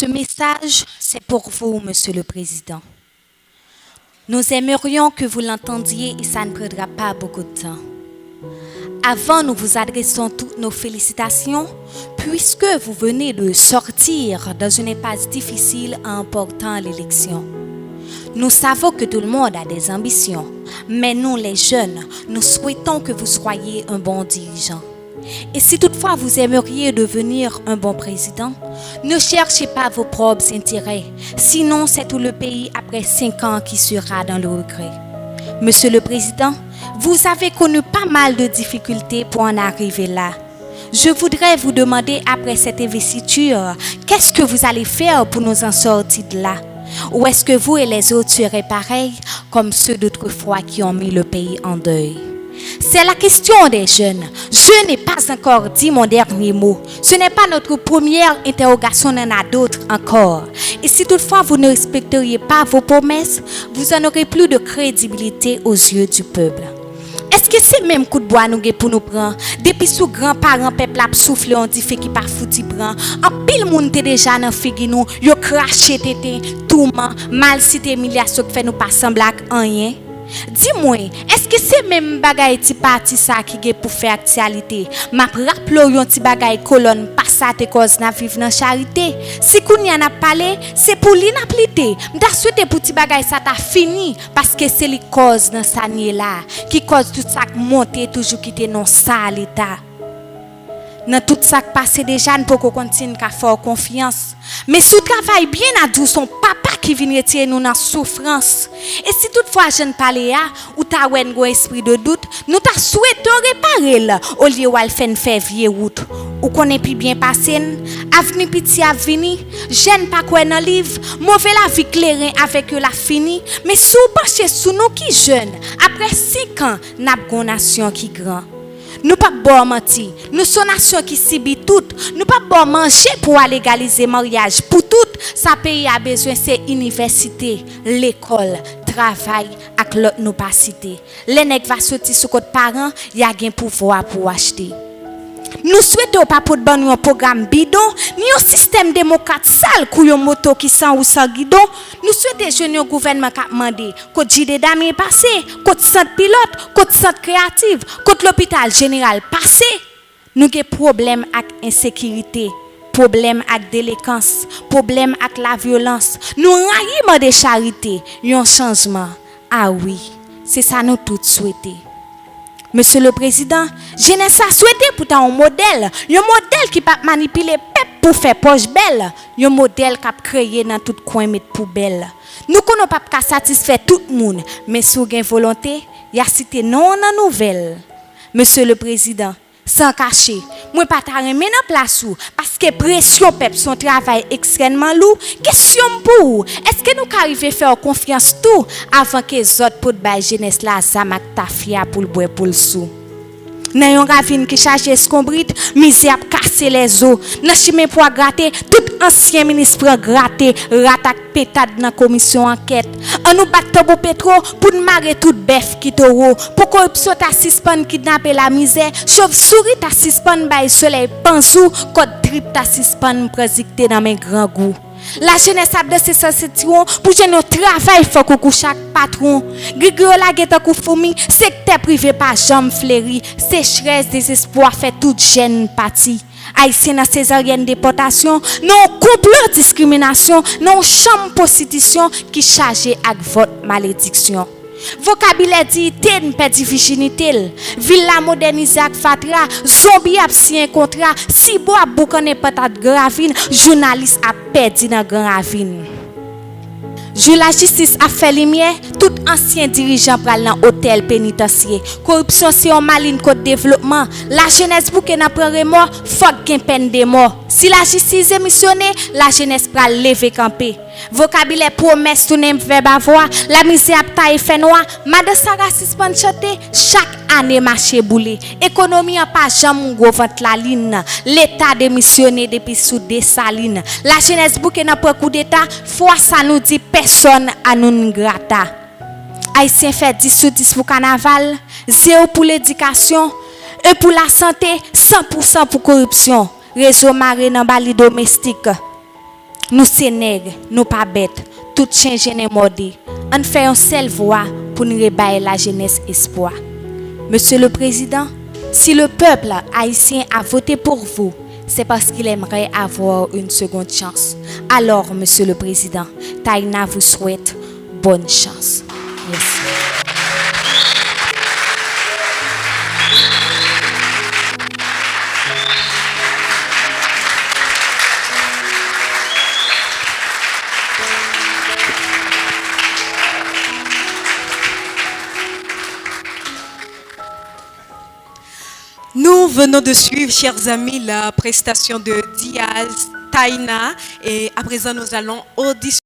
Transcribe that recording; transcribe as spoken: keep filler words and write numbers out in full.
Ce message, c'est pour vous, Monsieur le Président. Nous aimerions que vous l'entendiez et ça ne prendra pas beaucoup de temps. Avant, nous vous adressons toutes nos félicitations puisque vous venez de sortir dans une impasse difficile en remportant l'élection. Nous savons que tout le monde a des ambitions, mais nous, les jeunes, nous souhaitons que vous soyez un bon dirigeant. Et si toutefois vous aimeriez devenir un bon président, ne cherchez pas vos propres intérêts, sinon c'est tout le pays après cinq ans qui sera dans le regret. Monsieur le Président, vous avez connu pas mal de difficultés pour en arriver là. Je voudrais vous demander, après cette investiture, qu'est-ce que vous allez faire pour nous en sortir de là ? Ou est-ce que vous et les autres serez pareils, comme ceux d'autrefois qui ont mis le pays en deuil ? C'est la question des jeunes. Je n'ai pas encore dit mon dernier mot. Ce n'est pas notre première interrogation, on en a d'autres encore. Et si toutefois vous ne respecteriez pas vos promesses, vous en aurez plus de crédibilité aux yeux du peuple. Èske se menm kout bwa nou gen pou nou pran? Depi sou gran paran pèp la ap soufle yon dife ki pa fouti pran. Anpil moun te deja nan figi nou, yo krache tenten, touman, malsite, imilyasyon k fè nou pa sanble ak anyen. Di mwen, èske se menm bagay ti pati sa ki gen pou fè aktyalite? M ap raple w yon ti bagay kolòn pa sa te kòz n ap viv nan charite. Si kounye a n ap pale, se pou li n ap lite. M ta swete pou ti bagay sa ta fini, paske se li k kòz nan sa n ye la, ki kòz tout sa k monte toujou kite non sa Leta. Nan tout sa k pase deja, n poko konn si n ka fè w konfyans. Men si w travay byen, n a di w se yon papa ki vin retire nou nan soufrans. E si toutfwa jan n pale a, ou ta wè n gon espri de dout, nou ta swete w repare l, olye w al fè n fè vye wout. Ou konnen pi byen pase n, avni piti ap vini, jèn pa kwè nan liv, move lavi kleren avèk yo l ap fini, men si w panche sou nou ki jèn, apre senk an, n ap gon nasyon ki gran. Nou p ap ba w manti, nou se yon nasyon ki sibi tout, nou p ap ba w manje pou w al egalize maryaj pou tout, sa peyi a bezwen se inivèsite, lekòl, travay ak lòt nou pa site. Lè nèg va soti sou kont paran, y a gen pouvwa pou w achte. Nou swete w pa pot ban nou yon pwogram bidon, ni yon sistèm demokrat sal kou yon moto ki san wou san gidon. Nou swete jwenn yon gouvènman k ap mande, kot Jide Damien pase, kot sant pilòt, kot sant kreyatif, kot lopital jeneral pase. Nou gen pwoblèm ak ensekirite, pwoblèm ak delekans, pwoblèm ak lavyolans. Nou rayi mande charite, yon chanjman. A wi, se sa nou tout swete. Mesye le Prezidan, jenès la swete pou ta yon modèl, yon modèl ki p ap manipile pèp pou fè pòch bèl, yon modèl k ap kreye nan tout kwen met poubèl. Nou konnen w p ap ka satisfè tout moun, men si w gen volonte, y a site non w nan nouvèl. Mesye le Prezidan, san kache, mwen pa ta renmen nan plas ou, paske presyon pèp se yon travay ekstrèmman lou. Kesyon m pou ou, èske nou ka rive fè w konfyans tou avan ke zòt pot bay jenès la zam ak tafya pou l bwè pou l sou? Nan yon ravin ki chaje eskonbrit, mizè ap kase lèzo. Nan chimen pou a grate, tout ansyen minis pran grate, rat ak petad nan komisyon ankèt. Ann nou bat tanbou Petwo pou n mare tout bèf ki towo, pou koripsyon ta sispann kidnape lamizè, chofsouri ta sispann bay solèy panzou, kòd trip ta sispann pran zikte nan men grangou. Lajenès ap danse san sentiwon pou jwenn yon travay fòk ou kouche ak patwon. Grigri yo lage tankou foumi, sektè prive pa janm fleri, sechrès, dezespwa fè tout jèn pati. Ayisyen nan sezaryèn depòtasyon, nan yon konplo diskriminasyon, nan yon chanm pwostitisyon ki chaje ak vòt malediksyon. Vokabilè diyite n pèdi vijinite l. Vil la modènize ak fatra, zonbi ap siyen kontra, sibò ap boukannen pant ak ravin, jounalis ap pèdi nan gran ravin. Jou lajistis ap fè limyè, tout ansyen dirijan pral nan otèl penitansye. Koripsyon se yon malin kot devlopman. Lajenès bouke nan pran remò, fòk gen pèn de mò. Si lajistis demisyone, lajenès pral leve kanpe. Vokabilè pwomès tounen vèb a vwa, lamizè ap taye fènwa, madan Sara sispann chante, chak ane mache boule. Ekonomi an pa janm gwo vant lalin, Leta demisyone depi sou Desalin. Lajenès bouke nan pran koudeta, fwa sa nou di pèsòn a nou n grata. Ayisyen fè dis sou dis pou kanaval, zewo pou ledikasyon, en pou lasante, san pou san pou koripsyon. Rezo mare nan bali domestik. Nou se nèg, nou pa bèt, tout chen jennen mòde. Ann fè yon sèl vwa pou n rebay lajenès espwa. Mesye le Prezidan, si le peuple haïtien a voté pour vous, c'est parce qu'il aimerait avoir une seconde chance. Alors, Monsieur le Président, Taïna vous souhaite bonne chance. Merci. Nous venons de suivre, chers amis, la prestation de Diaz Taina. Et à présent, nous allons auditionner